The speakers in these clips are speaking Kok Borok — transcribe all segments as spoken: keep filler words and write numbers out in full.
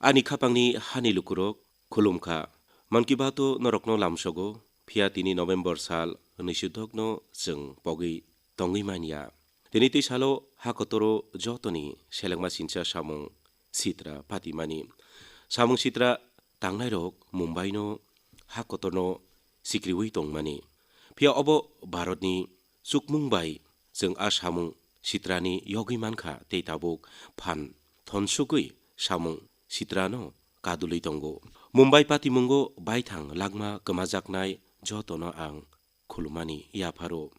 Ani khapangni hani lukurok khulumkha. Mann Ki Baat-o norokno lamsogo, phiya tini November sal nwisidokno chwng pogwi tongwi manya. Tini twi salo ha kotoro jotoni selengma sincha samung sitra patimani. Samung sitra tangnairok Mumbai-no ha kotorno sikriwi tongmani. Phiya obo Bharatni chukmung bai chwng a samung sitrani yogwi mankha tei tabuk phan thonsugwi samung sitrano kadulwi tongo. Mumbai patimungo baithang langma kwmajaknai jotono ang khulumani yapharo.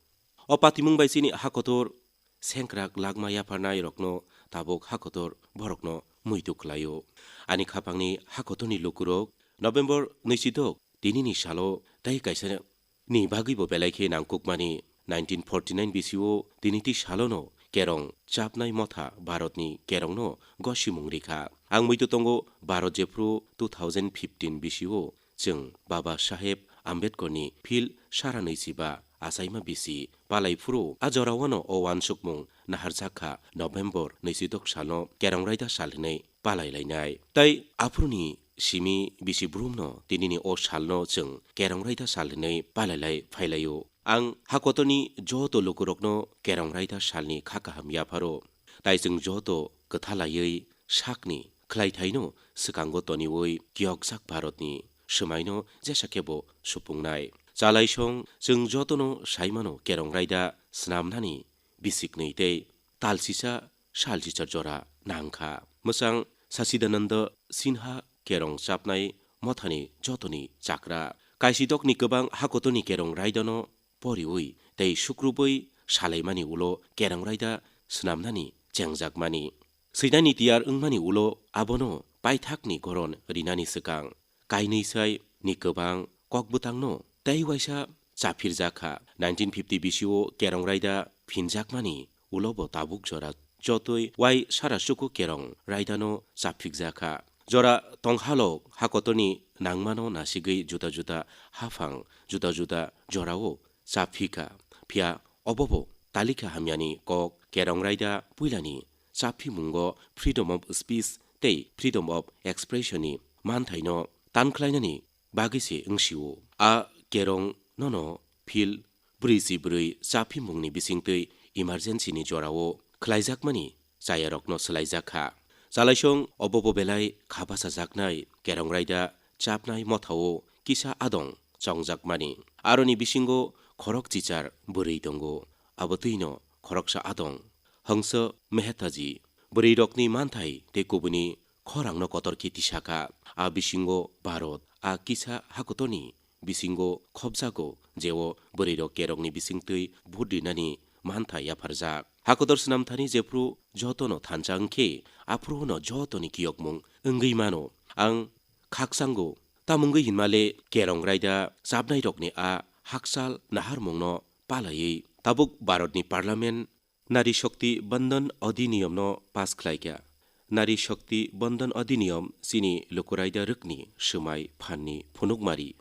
O patimung bai chini ha kotor sengkrak langma yapharnai rokno tabuk ha kotor borokno muitu khlaio. Ani khapangni ha kotorni lukurok November nwisidok tinini salo tei kaisa ni bagwibo belai khe nangkukmani. Nineteen forty nine bisio tini twi salono kerong chapnai motha Bharatni kerongno gosimung rikha. Ang muitu tongo Bharat jephru two thousand fifteen bisio chwng Baba Saheb Ambedkarni phil sara nwichiba achaima bisi palai phuru a joraono o uansukmung naharjak kha November nwisidok salno kerong raida sal hinwi palai lainai. Tai aphuruni simi bisi brumno tinini o salno chwng kerong raida sal hinwi palai lai phai laio. Ang ha kotorni joto lukurokno kerong raida salni kha kaham yapharo. Tai chwng joto kwtha laiwi sakni khlaithaino swkango toniwi kiyokjak Bharatni swmaino jesa khebo supungnai. Chalaisong chwng jotono saimano kerong raida snamnani bisiknwi tei talsisa salchichar jora nangkha. Mwchang Sachidananda Sinha kerong chapnai mothani jotoni chakra. Kaisidokni kwbang ha kotorni kerong raidano poriwi tei sukrubwi salaimani ulo kerong raida snamnani chengjakmani. Swinani tiyar wngmani ulo abono paithakni goron rinani swkang kainwi sai ni kwbang kokbwtangno tei waisa chaphirjak kha. Nineteen fifty bisio kerong raida phinjakmani ulo bo tabuk jora jotoi wai sara suku kerong raidano chaphikjak kha. Jora tonghalok ha kotorni nangmano nasigwi juda juda haphang, juda juda jorao chaphikha. Phiya obobo talikha hamyani kok kerong raida puilani chaphimungo freedom of speech tei freedom of expression ni manthaino tankhlainani bagwi se wngsio. A kerong nono phil brwi si brwi chaphimungni bisingtwi emergency ni jorao khlaijakmani chayarokno swlaijak kha. Chalaisong obobo belai kha bachajaknai kerong raida chapnai mothao kisa adong chongjakmani. Aroni bisingo khorok chichar bwrwi tongo. Abo twino khoroksa adong. Hangsa Mehtaji, bwrwirokni manthai tei kubuni khorangno kotor khe tisakha. A bisingo Bharat, a kisa hakotorni bisingo khopjago, jeo bwrwirok kerongni bisingtwi vote rinani mantha yapharjak. Hakotor swnamthani jephru jotono thansa wngkhe, aphruno jotoni kiyokmung wngwi mano. Ang khakchango, tamungwi hinmale kerong raida chapnairokni a hakchal naharmungno palaiwi tabuk Bharatni Parliament Nari Shakti Vandan Adhiniyamno pass khlaikha. Nari Shakti Vandan Adhiniyam chini luku raida rwkni swmai phanni phunukmari.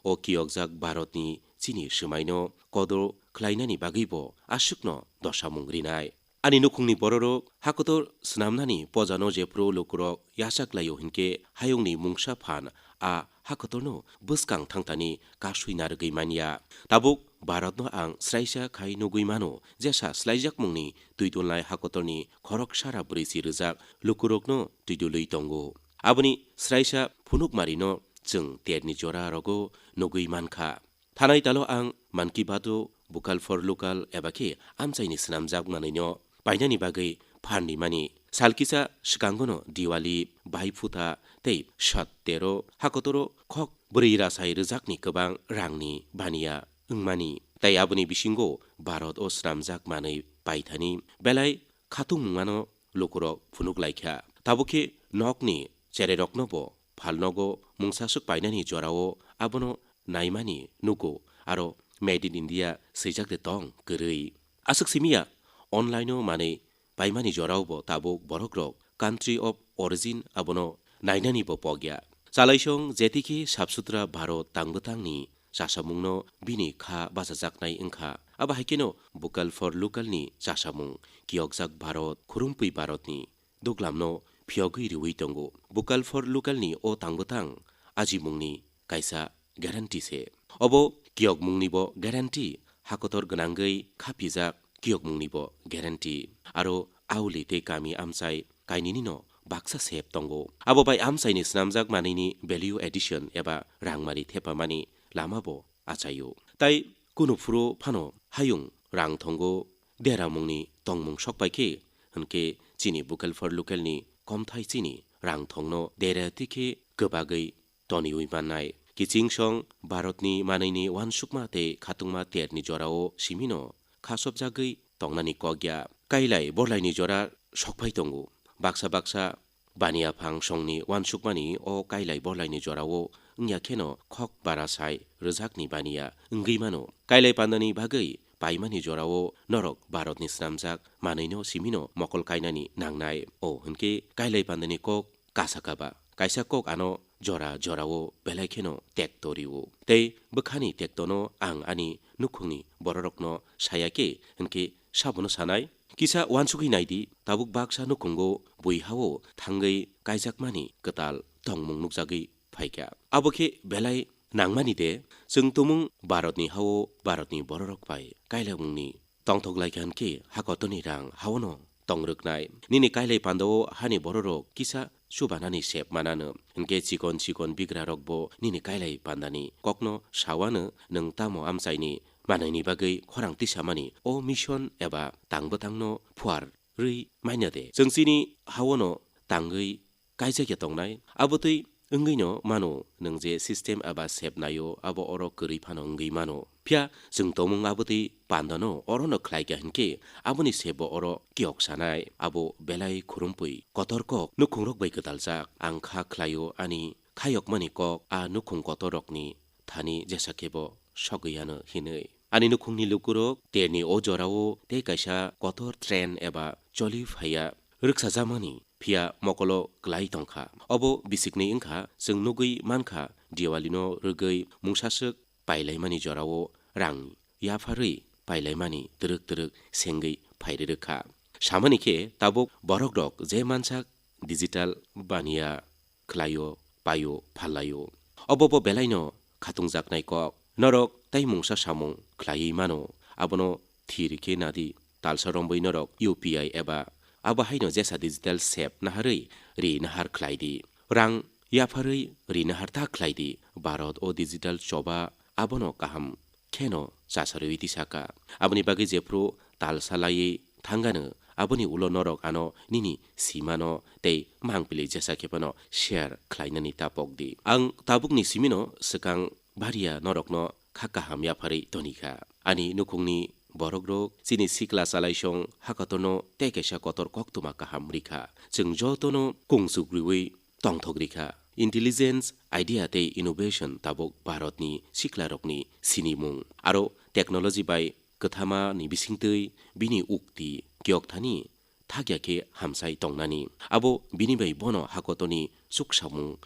O kiyokjak Bharatni chini swmaino kodo khlainani bagwibo aswkno dosamung rinai. Ani nukhungni bororok hakotor swnamnani pojano jephru lukurok yachak laio hinkhe hayungni mungsa phan a hakotorno bwskang thangtani kasui narwgwi manya. Tabuk Bharatno ang swraisa khai nugwi mano, jesa swlaijakmungni twidulnai hakotorni khorok sara brwi si rwjak lukurokno twidulwi tongo. Aboni swraisa phunukmarino chwng terni jora rogo nugwi mankha. Thanai talo ang Mann Ki Baat-o Vocal for Local eba khe amchaini swnamjak manwino painani bagwi phan rimani. Sal kisa swkangono Diwali, Bhai Phuta tei Chhath tero hakotoro khok bwrwi rasai rwjakni kwbang rangni baniya wngmani. Tei aboni bisingo Bharat-o swnamjak manwi paithani belai khatungmungmano lukurok phunuk laikha. Tabukhe nokni chererokno bo phalnogo mungsaswk painani jorao abono naimani nugo, aro Made in India swijak de tong kwrwi. Aswk simiya online-o manwi paimani jorao bo tabuk borokrok country of origin abono nainani bo pokya. Chalaisong jetikhe sap sutra Bharat tangbwtangni chasamungno bini kha bachajaknai wngkha. Abo haikheno Vocal for Local ni chasamung kiyokjak Bharat, khurumtwi Bharatni duglamno phiyogwi rwui tongo. Vocal for Local ni o tangbwtang ajimungni kaisa guarantee se. Obo kiyokmungnibo guarantee, hakotor gwnangwi khapijak kiyokmungnibo guarantee. Aro auli tei kami amchai kaininino baksa sep tongo. Abo bai amchaini snamjak manwini value addition eba rangmari thepamani lamabo achaio. Tai kunu phuru phano hayung rang thongo deramungni tongmung sokpaikhe, hwnkhe chini Vocal for Local ni komthai chini rang thongno dera tikhe kwbagwi toniwi mannai. Kiching song Bharatni manwini uansukma tei khatungma terni jorao simino khasopjagwi tongnani kok ya. Kailai borlaini jora sokphai tongo. Baksa baksa baniyaphang songni uansukmani o kailai borlaini jorao wngya kheno khok barasai rwjakni baniya wngwi mano. Kailai pandani bagwi paimani jorao norok Bharatni snamjak manwino simino mokol kainani nangnai. O hwnkhe kailai pandani kok kasa kaba. Kaisa kok ano jora jorao belai kheno tekto rio. Tei bwkhani tektono ang ani nukhungni bororokno saya khe, hwnkhe sabono sanai? Kisa uansugwi naidi, tabuk baksa nukhungo bui hao thangwi kaijakmani kwtal tongmung nukjagwi phaikha. Abo khe belai nangmani de, chwng tumung Bharatni hao Bharatni bororok bai kailangmungni tongthok lai kha hwnkhe hakotorni rang haono tong rwknai. Nini kailai pandao hani bororok kisa chubanani sep manano. Hwnkhe chikon chikon bigrarokbo nini kailai pandani kokno sawano, nwng tamo amchaini manwini bagwi khorang tisamani o mission eba tangbwtangno phuar rwi manya de? Chwng chini haono tangwi kaijakya tongnai. Abotwi wngwino mano nwng je system eba sep naio, abo oro kwrwi phano wngwi mano. Phiya chwng tongmung abotwi pandano orono khlaikha hwnkhe, aboni sebo oro kiyok sanai. Abo belai khurumpui kotor kok nukhungrok bai kwtaljak. Ang kha khlaio ani khayokmani kok a nukhung kotorrokni thani jesa khebo sogwi ano hinwi. Ani nukhungni lukurok terni o jorao tei kaisa kotor train eba choli phaiya rwksajakmani phiya mokolo klai tongkha. Obo bisikni wngkha, chwng nugwi mankha Diwalino rwgwi mungsaswk pailaimani jorao rang yapharwi pailaimani twrwk twrwk sengwi phairwrwkha. Samani khe tabuk borokrok je mansak digital baniya khlaio, paio, phallaio. Obo bo belaino khatungjaknai kok. Norok tei mungsa samung khlaiwi mano, abono thir khe nadi. Talsa rombwi norok U P I eba abo haino jesa digital sep naharwi ri nahar khlai di. Rang yapharwi ri nahar ta khlai di. Bharat o digital choba abono kaham kheno chasarwi tisaka. Aboni bagwi jephru talsa laiwi thangano, aboni ulo norok ano nini simano tei mangpili jesa khe phano share khlainani ta pok di. Ang tabukni simino swkang bariya norokno kha kaham yapharwi tonikha. Ani nukhungni borokrok chini sikla chalaisong hakotorno tei kaisa kotor koktwma kaham rikha. Chwng jotono kungchuk riwi tongthok rikha. Intelligence, idea tei innovation tabuk Bharatni siklarokni sinimung. Aro technology bai kwthamani bisingtwi bini ukti kiyokthani thakya khe hamsai tongnani. Abo bini bai bono hakotorni chuksamung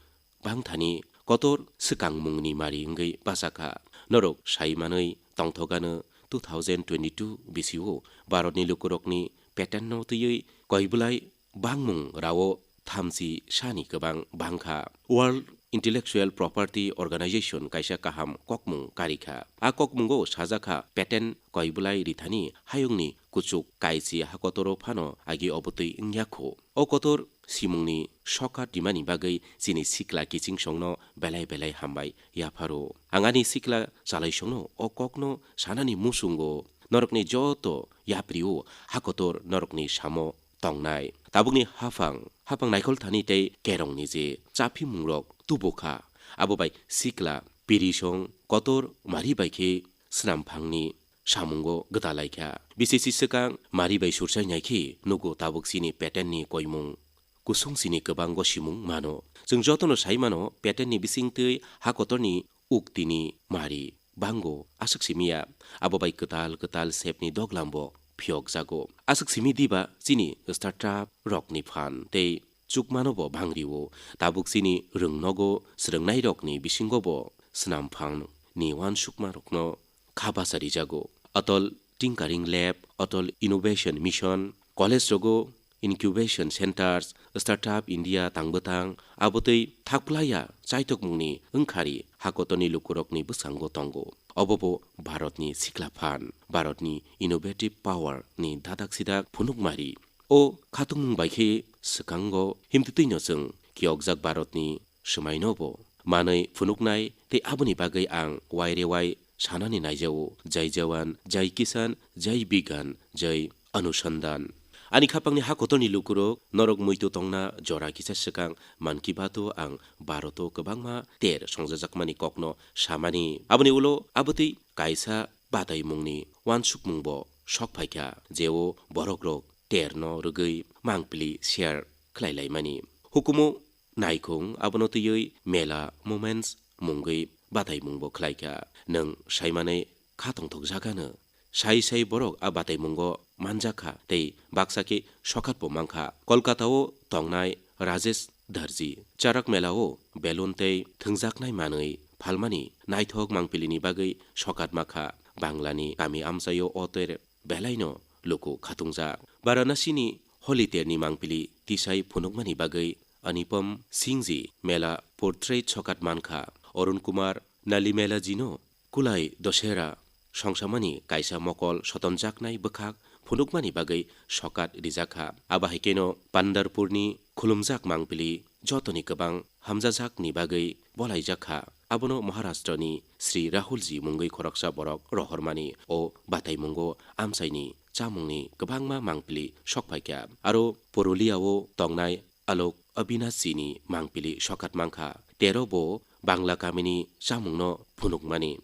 bangthani kotor swkangmungni mari wngwi bachakha. Norok sai manwi tongthokano two thousand twenty-two bisio Bharatni lukurokni patent no twiwi koibwlai bangmung rao thamchi sani kwbang bangkha. World Intellectual Property Organization kaisa kaham kokmung karikha. A kokmungo sajakha patent koibwlai rithani hayungni kuchuk kaichi hakotoro phano agi obotwi wngya kho. O kotor simungni sokat rimani bagwi chini sikla kichingsongno belai belai hambai yapharo. Ang ani sikla chalaisongno o kokno sanani muchungo norokni joto yaprio hakotor norokni samo tongnai. Tabukni haphang, haphang naikolthani tei kerongni je chaphimungrok tubukha, abo bai sikla pirisong kotor mari bai khe snamphangni samungo gwdalaikha. Bisisi swkang mari bai sursainai khe nugo tabuk chini patent ni koimung, kusung chini kwbang gosimung mano. Chwng jotono sai mano, patent ni bisingtwi hakotorni uktini mari bango aswk simi ya, abo bai kwtal kwtal sepni doglambo phiyokjago. Aswk simi diba chini startup rokni phan tei chukmano bo bangrio. Tabuk chini rwngnogo swrwngnairokni bisingo bo swnamphangni uansukmarokno kha bacha rijago. Atol Tinkering Lab, Atol Innovation Mission, college rogo incubation centers, startup India tangbwtang, abotwi thakplaiya chaitokmungni wngkhari hakotorni lukurokni bwskango tongo. Obobo Bharatni sikla phan, Bharatni innovative power ni dadak sidak phunukmari. O khatungmung bai khe swkango himtwtwino chwng kiyokjak Bharatni swmainobo manwi phunuknai tei aboni bagwi ang wairewai sanani naijao, Jai Jawan, Jai Kisan, Jai Bigyan, Jai Anusandhan. Ani khapangni hakotorni lukurok, norok muitu tongna jora kisa swkang Mann Ki Bato ang Bharoto kwbangma ter songjajakmani kokno samani. Aboni ulo abotwi kaisa bataimungni uansukmungbo sok phaikha, jeo borokrok terno rwgwi mangpili share khlai laimani. Hukumu naikhung abono twiwi mela moments mungwi bataimungbo khlaikha. Nwng saimanai kha tongthok jagano. Sai sai borok a bataimungo manjakha tei baksa khe sokatbo mankha. Kolkatao tongnai Rajesh Darji charak melao belun tei thwngjaknai manwi phalmani naithok mangpilini bagwi sokatma kha. Banglani kami amchaio o ter belaino luku khatungjak. Varanasini Holi terni mangpili tisai phunukmani bagwi Anupam Singhji mela portrait sokat mankha. Arun Kumar Nalimelajino Kulai Dosera songsamani kaisa mokol sotonjaknai bwkhak phunukmani bagwi sokat rijakha. Abo hai kheno Pandharpurni khulumjak mangpili jotoni kwbang hamjajakni bagwi bolaijak kha. Abono Maharashtrani Sri Rahulji mungwi khoroksa borok rohormani o bataimungo amchaini chamungni kwbangma mangpili sok phaikha. Aro Puruliao tongnai Alok Abinashjini mangpili sokat mankha. Tero bo Bangla kamini chamungno phunukmani.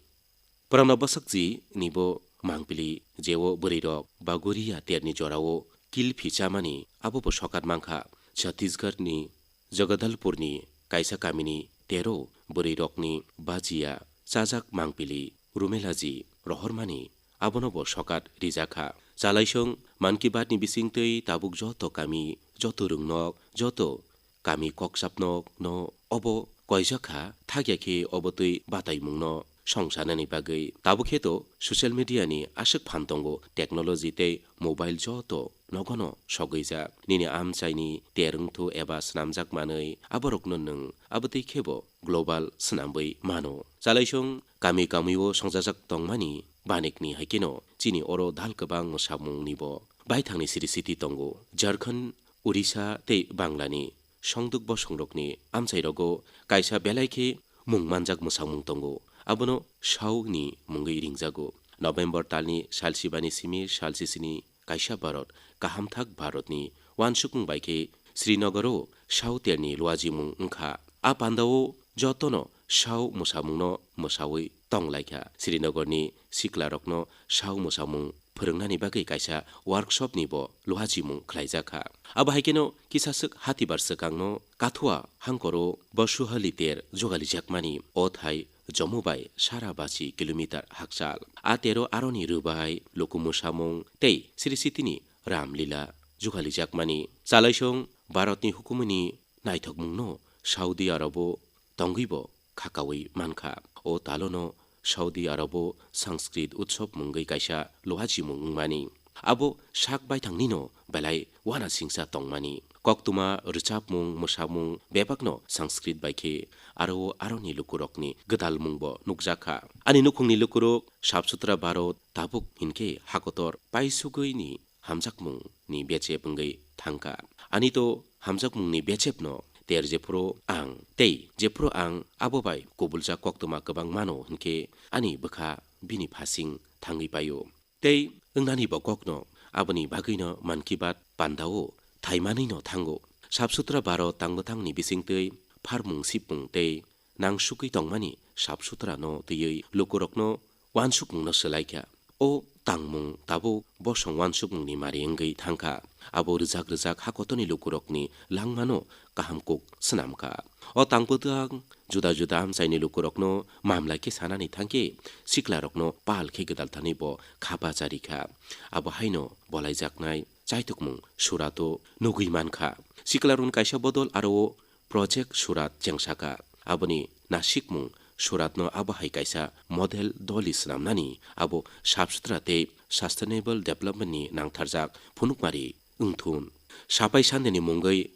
Pranab Bwsakji nibo mangpili jeo bwrwirok Bagoriya terni jorao kilphi chamani abobo sokat mankha. Chhattisgarhni Jagadalpurni kaisa kamini tero bwrwirokni bhajiya chajak mangpili Rumelaji rohormani abonobo sokat rijakha. Chalaisong Mann Ki Baat ni bisingtwi tabuk joto kami, joto rwngnok, joto kami kokchapnok no obo koijak kha, thakya khe obo twi bataimungno songsanani bagwi. Tabuk khe to social media ni aswk phan tongo, technology tei mobile joto nogono sogwijak. Nini amchaini ter wngthu eba snamjak manwi aborokno nwng abo twi khebo global swnamwi mano. Chalaisong kami kamio songjajak tongmani banikni hai kheno chini oro dal kwbang mwsamungnibo baithangni siri siti tongo. Jharkhand, Odisha tei Banglani songduk bosongrokni amchairogo kaisa belai khe mung manjak mwsamung tongo, abono Sao ni mungwi ringjago. November talni salsibani simi salsisini kaisa Bharat, kahamthak Bharatni uansukmung bai khe Srinagaro Sao terni luajimung wngkha. A pandao jotono Sao mwsamungno mwsawi tonglaikha. Srinagarni siklarokno Sao mwsamung phwrwngnani bagwi kaisa workshop nibo luhachimung khlaijakha. Abo hai kheno kisaswk hatibar swkangno Kathua hangkoro Basuhali ter jugalijakmani, o thai Jammu bai sara basi kilometer hakchal. A tero aroni rwbai, luku mwsamung tei siri sitini Ramlila jugalijakmani. Chalaisong Bharatni hukumuni naithokmungno Saudi Arabo tongwibo khakaui mankha. O talono Saudi Arabo Sanskrit Utsav mungwi kaisa luhachimung wngmani. Abo sak baithangnino belai uanasingcha tongmani. Koktwma rwchapmung, mwsamung bebakno Sanskrit bai khe aro aroni lukurokni gwdalmungbo nukjakha. Ani nukhungni lukurok sap sutra Bharat tabuk hinkhe hakotor paisugwini hamjakmungni bechep wngwi thangkha. Ani to hamjakmungni bechepno ter jephuru ang tei jephuru ang abo bai kubuljak koktwma kwbang mano hinkhe ani bwkha bini phasing thangwi paio. Tei wngnani bo kokno aboni bagwino Mann Ki Baat pandao thaimanwino thango. Sap sutra Bharat tangmwthangni bisingtwi pharmung sipmung tei nangsugwi tongmani sap sutrano twiwi lukurokno uansukmungno swlaikha. O tangmung tabuk bosong uansukmungni mari wngwi thangkha. Abo rwjak rwjak hakotorni lukurokni langmano kaham kuk swnamkha. O tangpwtwng juda juda amchaini lukurokno mamlai khe sanani thangkhe siklarokno pal khe gwdal thani bo khapa charikha. Abo haino bolaijaknai chaitukmung surato nugwi mankha. Siklarokni kaisa bodol aro o Project Surat chengsakha. Aboni nasikmung Suratno abo hai kaisa model doli swnamnani, abo sap sutra tei sustainable development ni nangtharjak phunukmari wngthun. Sapai Sandeni mungwi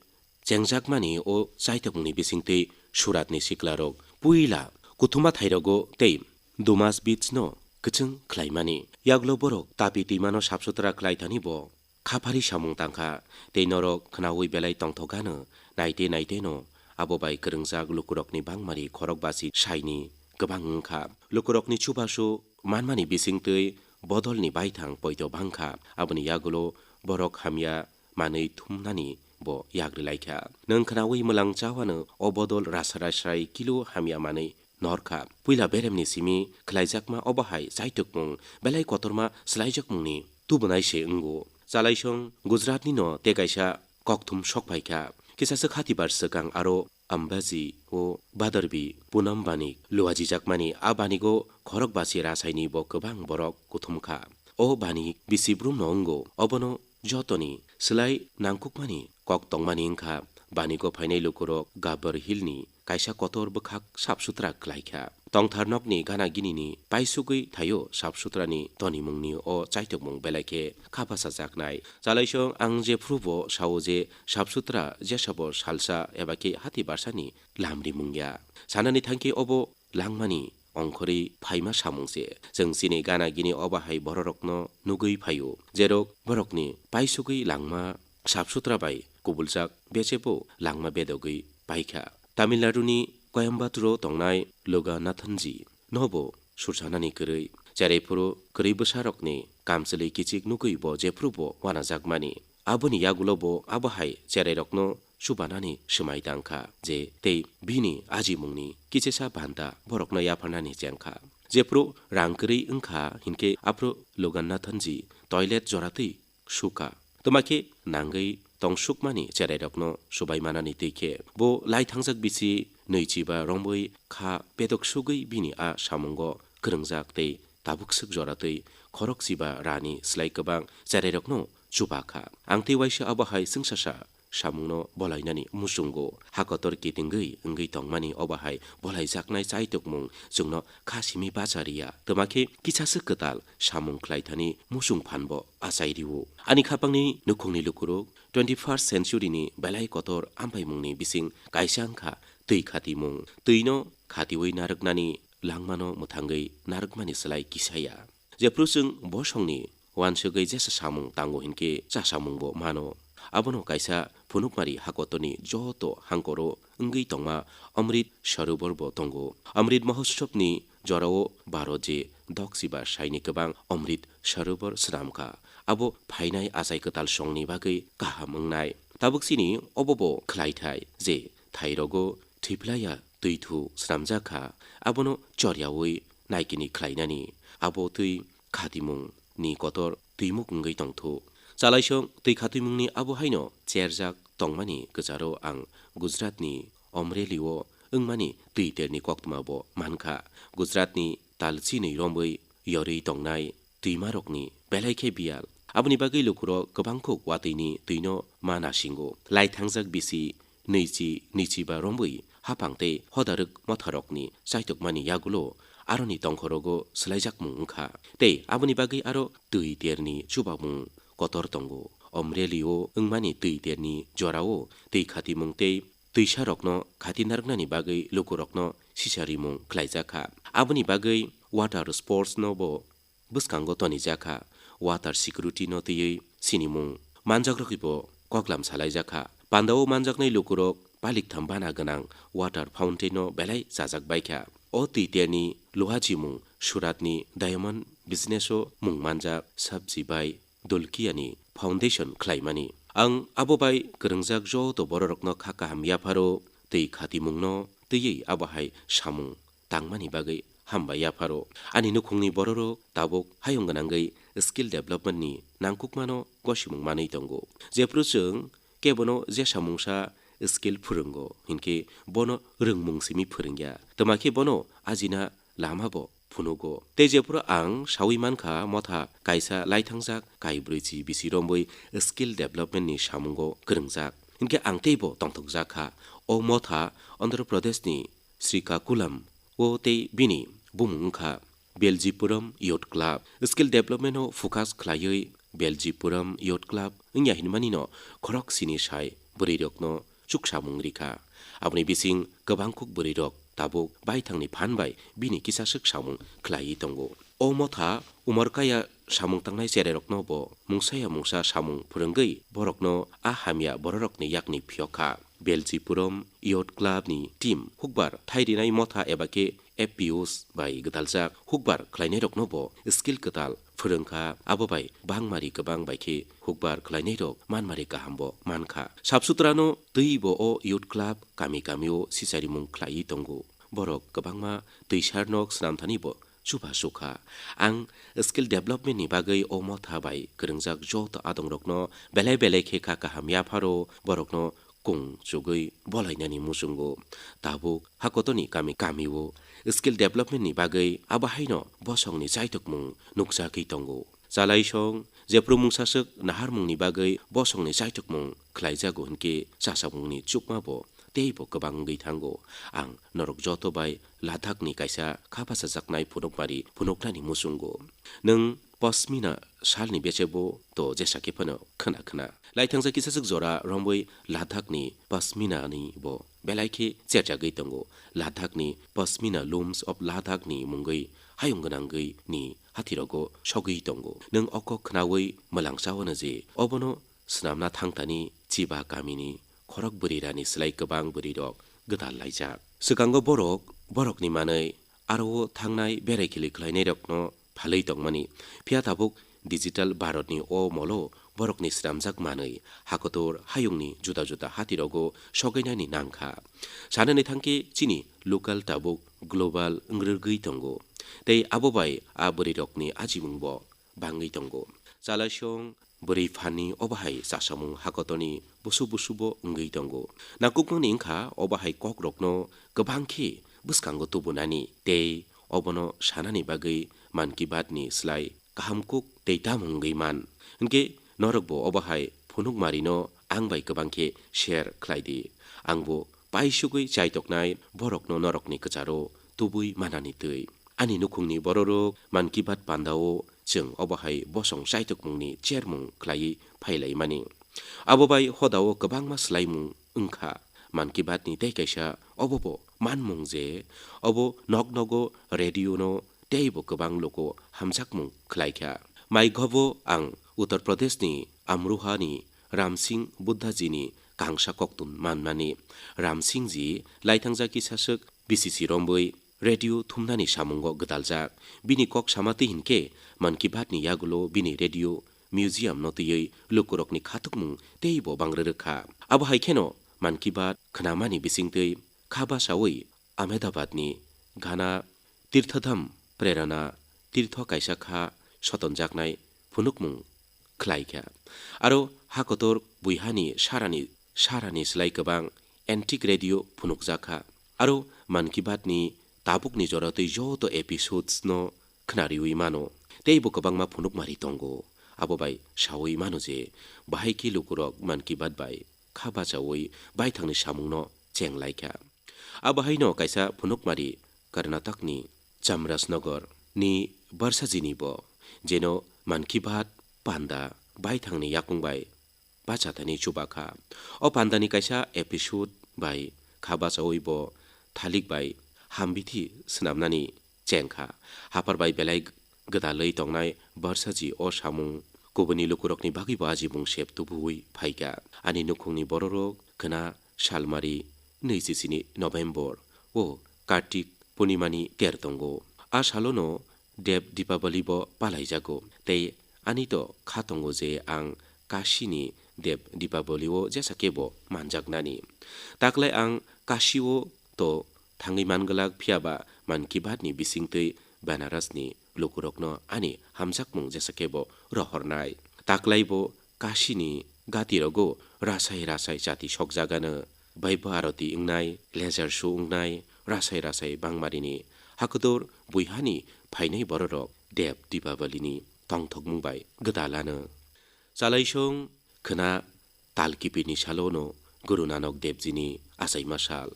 chengjakmani o chaitokmungni bisingtwi Suratni siklarok puila kuthuma thairogo tei Dumas Beach no kwchwng khlaimani. Yagulo borok tapi twimano sap sutra khlai thani bo khaphari samung tangkha, tei norok khnaui belai tongthok gano naite naite no abo bai kwrwngjak lukurokni bangmari khorok basi saini kwbang wngkha. Lukurokni chubachu manmani bisingtwi bodolni baithang poito bangkha, aboni yagulo borok hamya manwi thumnani bo yagri laikha. Nwng khnaui mwlang chawano o bodol rasa rasrai kilo hamya manwi norkha. Puila beremni simi khlaijakma obo hai chaitokmung belai kotorma swlaijakmungni tubunai se wngo. Chalaisong Gujaratni no tei kaisa kokthum sok phaikha. Kisasa khatibar swkang aro Ambaji o Badarbi Punam Banik luajijakmani a banigo khorok basi rasaini bo kwbang borok kuthumkha. O banik bisi brumno wngo, obono jotoni swlai nangkukmani kok tongmani wngkha. Banigo phainai lukurok Gabbar Hillni kaisa kotor bwkhak sap sutra khlaikha. Tongthar nokni gana ginini paisugwi thaio sap sutrani tonimungni o chaitokmung belai khe kha bachajaknai. Chalaisong ang jephru bo sao je sap sutra jesabo salsa eba khe hati barsani lam rimung ya. Sanani thangkhe obo langmani ongkhorwi phaima samung se. Chwng chini gana gini obo hai bororokno nugwi phaio, jerok borokni paisugwi langma sap sutra bai kubuljak bechebo langma bedogwi paikha. Tamil Naduni Coimbatore-o tongnai Loganathanji nobo sursanani kwrwi. Cherai phuru kwrwi bwsarokni kamchwlwi kichik nugwi bo jephru bo uanajakmani. Aboni yagulo bo abo hai cherairokno chubanani swmai tangkha je tei bini ajimungni kichisa banta borokno yapharnani chengkha. Jephru rang kwrwi wngkha hinkhe aphru Loganathanji toilet joratwi sukha. Twma khe nangwi tongsukmani cherairokno subai manani twi khe bo lai thangjak bisi nwichiba romwi kha bedok sugwi bini a samungo kwrwngjak tei tabuk swk joratwi khorok chiba rani slai kwbang cherairokno chuba kha. Ang tei waisa abo hai chwngsasa samungno bolainani muchungo. Hakotor kitingwi wngwi tongmani obo hai bolaijaknai chaitokmung chwngno kha simi bacha riya. Twma khe kisasa kwtal samung khlai thani muchung phanbo achai rio. Ani khapangni nukhungni lukurok twenty-first century ni belai kotor ambaimungni bising kaisa wngkha twi khatimung. Twino khatiwi narwknani langmano mwthangwi narwkmani slai kisa ya. Jephru chwng bosongni uansugwi jesa samung tango hinkhe chasamungbo mano. Abono kaisa phunukmari hakotorni joto hangkoro wngwi tongma Amrit Saroborbo tongo. Amrit Mahotsobni jorao Bharot je dokchiba saini kwbang Amrit Sarobor swnamkha. Abo phainai achai kwtal songni bagwi kaham wngnai. Tabuk chini obobo khlaithai je thairogo thwiplaiya twithu swnamjakha, abono choryaui naikini khlainani. Abo twi khatimung ni kotor twimuk wngwi tongthu. Chalaisong twi khatimungni abo haino cherjak tongmani kwcharo ang Gujaratni Omreli-o wngmani twiterni koktwmabo mankha. Gujaratni talchinwi romwi yorwi tongnai twimarokni belai khe biyal. Aboni bagwi lukurok kwbangkuk watwini twino ma nasingo. Lai thangjak bisi nwichi nwichiba romwi haphang tei hodarwk motharokni chaitokmani yagulo aroni tongkhorogo swlaijakmung wngkha. Tei aboni bagwi aro twi terni chubamung kotor tongo. Omreli-o wngmani twi terni jorao twi khatimung tei twisarokno khati narwknani bagwi lukurokno sicharimung khlaijakha. Aboni bagwi water sports no bo bwskango tonijakha, water security no twiwi sinimung manjakrogwi bo koklam salaijakha. Pandao manjaknai lukurok paliktham bana gwnang water fountain no belai chajak baikha. O twi terni luhajimung Suratni diamond business o mung manjak Sabji bai Dulkiani foundation khlaimani. Ang abo bai kwrwngjak joto bororokno kha kaham yapharo twi khatimungno twiwi abo hai samung tangmani bagwi hambai yapharo. Ani nukhungni bororok tabuk hayung gwnangwi skill development ni nangkukmano gosimung manwi tongo. Jephru chwng kebono jesa mungsa skill phwrwngo hinkhe bono rwngmung simi phwrwngya, twma khe bono ajina lama bo phunugo. Tei jephru ang saui mankha motha kaisa laithangjak kaibrwi chi bisi romwi skill development ni samungo kwrwngjak, hinkhe ang teibo tongthokjak kha. O motha Andhra Pradesh ni Srikakulam o tei bini bumung wngkha Beljipuram Youth Club. Skill development o focus khlaiwi Beljipuram Youth Club wngya hinmani no khorok sini sai bwrwi rokno chuksamung rikha. Aboni bising kwbangkuk bwrwi rok tabuk baithangni phan bai bini kisaswk samung khlaiwi tongo. O motha umor kaya samung tangnai cherai rokno bo mungsaya mungsa samung phwrwngwi borokno a hamya bororokni yakni phiyokha. Beljipuram Youth Club ni team hukbar thairinai motha eba khe F P Os bai gwdaljak hukbar khlainairokno bo skill kwtal phwrwngkha, abo bai bangmari kwbang bai khe hukbar khlainairok manmari kaham bo mankha. Sap sutrano twi bo o Youth Club kami kamio sicharimung khlaiwi tongo. Borok kwbangma twisar nok swnamthani bo chubachu kha. Ang skill development ni bagwi o motha bai kwrwngjak joto adongrokno belai belai khe kha kaham yapharo borokno kung chugwi bolainani muchungo. Tabuk hakotoni kami kamio skill development ni bagwi abo haino bosongni chaitokmung nukjagwi tongo. Chalaisong jephru mungsaswk naharmungni bagwi bosongni chaitokmung khlaijago hinkhe chasakmungni chukma bo teibo kwbang wngwi thango. Ang norok joto bai Ladakh ni kaisa kha bachajaknai phunukmari phunuknani muchungo. Nwng Pasmina salni bechebo to jesa khe phano khna khna. Laithangsa kisaswk jora romwi Ladakh ni Pasmina ni bo belai khe cherjagwi tongo. Ladakh ni Pasmina Looms of Ladakh ni mungwi hayung gwnangwi ni hathirogo sogwi tongo. Nwng oko khnawi mwlang chawano je obono swnamna thangtani chiba kamini khorok bwrwi rani slai kwbang bwrwi rok gwdal laijak. Swkango borok, borokni manwi aro o thangnai berai khili khlainairokno phalwi tongmani. Phiya tabuk digital Bharatni o molo borokni swnamjak manwi hakotor hayungni juda juda hatirogo sogainani nangkha. Sanani thangkhe chini local tabuk global wngrwgwi tongo. Tei abo bai a bwrwirokni ajimungbo bangwi tongo. Chalaisong bwrwi phanni obo hai chasamung hakotoni busu busubo wngwi tongo. Nangkukmani wngkha obo hai kokrokno kwbang khe bwskango tubunani tei obono sanani bagwi Mann Ki Baat ni slai kaham kuk tei tamung wngwi man. Hinkhe norokbo obo hai phunukmarino ang bai kwbang khe share khlai di. Angbo paisugwi chaitoknai borokno norokni kwcharo tubui manani twi. Ani nukhungni bororok Mann Ki Baat pandao chwng obo hai bosong chaitokmungni chermung khlaiwi phailaimani. Abo bai hodao kwbangma swlaimung wngkha. Mann Ki Baat ni tei kaisa obobo manmung je obo nok nogo radio no teibo kwbang luku hamjakmung khlaikha. Maighobo ang Uttar Pradesh ni Amroha ni Ram Singh Buddha ji ni kangsa koktun manmani. Ram Singh ji laithangsa kisaswk B C C rombwi radio thumnani samungo gwdaljak. Bini kok sama twi hinkhe Mann Ki Baat ni yagulo bini radio museum no twiwi lukurokni khatukmung teibo bangrwrwk kha. Abo hai kheno Mann Ki Baat khnamani bisingtwi kha bachaui Ahmedabad ni Ghana Tirthodham Prerana Tirtho kaisa kha sotonjaknai phunukmung khlaikha. Aro hakotor buihani sarani, sarani slai kwbang antique radio phunukjakha. Aro Mann Ki Baat ni tabukni jora twi joto episodes no khnariwi mano. Teibo kwbangma phunukmari tongo. Abo bai sawi mano je bahai khe lukurok Mann Ki Baat bai kha bachaui baithangni samungno chenglaikha. Abo haino kaisa phunukmari Karnatakni Chamrajnagar ni Barsajini bo, jeno Mann Ki Baat panda baithangni yakung bai bachathani chubakha. O pandani kaisa episode bai kha bachaui bo thalik bai hambithi swnamnani chengkha. Haphar bai belai gwdalwi tongnai Barsaji o samung kubuni lukurokni bagwibo ajimung sep tubuwi phaikha. Ani nukhungni bororok khwna salmari nui chisini November o Kartik Purnimani ter tongo. A salono Dev Dipabali bo palaijago. Tei ani to kha tongo je ang Kashini Dev Dipabali o jesa kebo manjaknani. Taklai ang Kashi o to thangwi manglak, phiya ba Mann Ki Baat ni bisingtwi Banaras ni lukurokno ani hamjakmung jesa kebo rohornai. Taklai bo Kashini gati rogo rasai rasai chati sokjagano. Baibo aroti wngnai, laser show wngnai, rasai rasai bangmarini hakotor buihani phainai bororok Dev Dipabali ni tongthokmung bai gwdalano. Chalaisong khwna tal kipini salono Guru Nanak Dev ji ni achaima sal.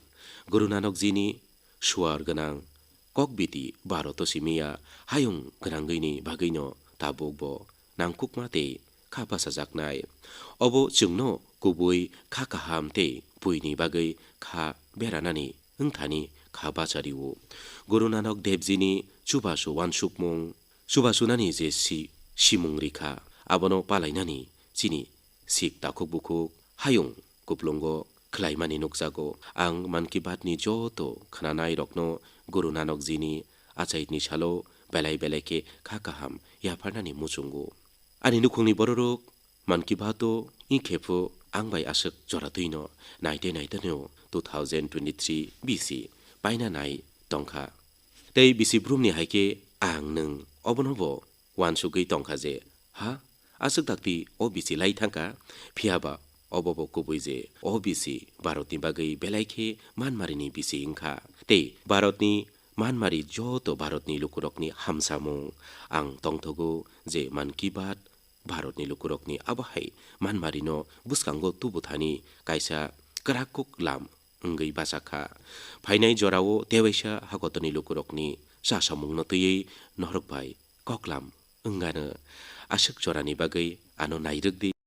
Guru Nanak ji ni suar gwnang kokbiti Bharat o simiya hayung gwnangwini bagwino tabuk bo nangkukma tei kha bachajaknai. Obo chwngno kubui kha kaham tei buini bagwi kha beranani wngthani kha bachario. Guru Nanak Devjini chubachu uansukmung, chubachu nani je si-, simung rikha, abono palainani chini sik takhuk bukhuk hayung kuplungo khlaimani nukjago. Ang Mann Ki Baat ni joto khnanai rokno Guru Nanak Ji ni achaini salo belai belai khe kha kaham yapharnani muchungo. Ani nukhungni bororok Mann Ki Baat o wngkhe phu ang bai aswk jora twino naite naite no two thousand twenty-three bisi paina nai tongkha. Tei bisi brumni hai khe ang nwng obono bo uansugwi tongkha je, ha, aswk dakti o bisi lai thangkha, phiya ba obo bo kubui je o bisi Bharatni bagwi belai khe manmarini bisi wngkha. Tei Bharatni manmari joto Bharatni lukurokni hamsamung ang tongthogo je Mann Ki Baat Bharatni lukurokni abo hai manmarino bwskango tubuthani kaisa kwrakkuk lam wngwi bachakha. Phainai jorao tewaisa hakotorni lukurokni chasamungno twiwi norok bai koklam wngano. Aswk jorani bagwi ano nairwk di.